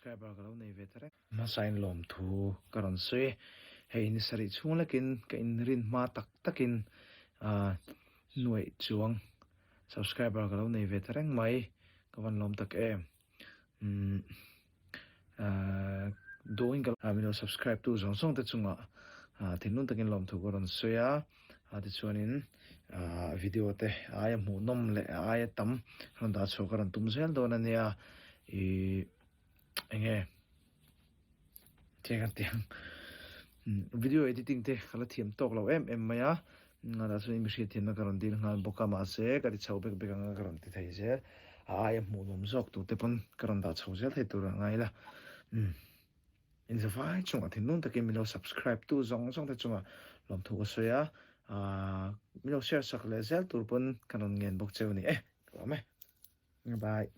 Subscriber ka lo nei ve ta reng. Hmasain lawmthu ka rawn sawi. Hei ni sarih chhung lekin ka inrin hma tak takin nuaih chuang subscriber ka lo nei ve ta reng mai. Ka van lawm tak em. Umm duhin ka min lo subscribe tu zawng zawng te chungah thinlung takin lawmthu ka rawn sawi a. Tichuanin video te aia hmuhnawm leh aia tam rawn dah chhuah ka rawn tum zel dawn a nia. Ih enge thil kan ti ang video editing te ka la thiam tawk lo em em mai a tah chuan i mihriat thiamna ka rawn dil nghal bawk a mahse ka ti chho bek bek ang a ka rawn ti thei zel a aia hmuhnawm zawk tur te pawn ka rawn dah chho zel thei tur a ngai la umm inzavai chungah thinlung takin min lo subscribe tu zawng zawng te chungah lawmthu ka sawi a ahh min lo share sak leh zel tur pawn ka rawn ngen bawk cheu a ni e ka awm e bye.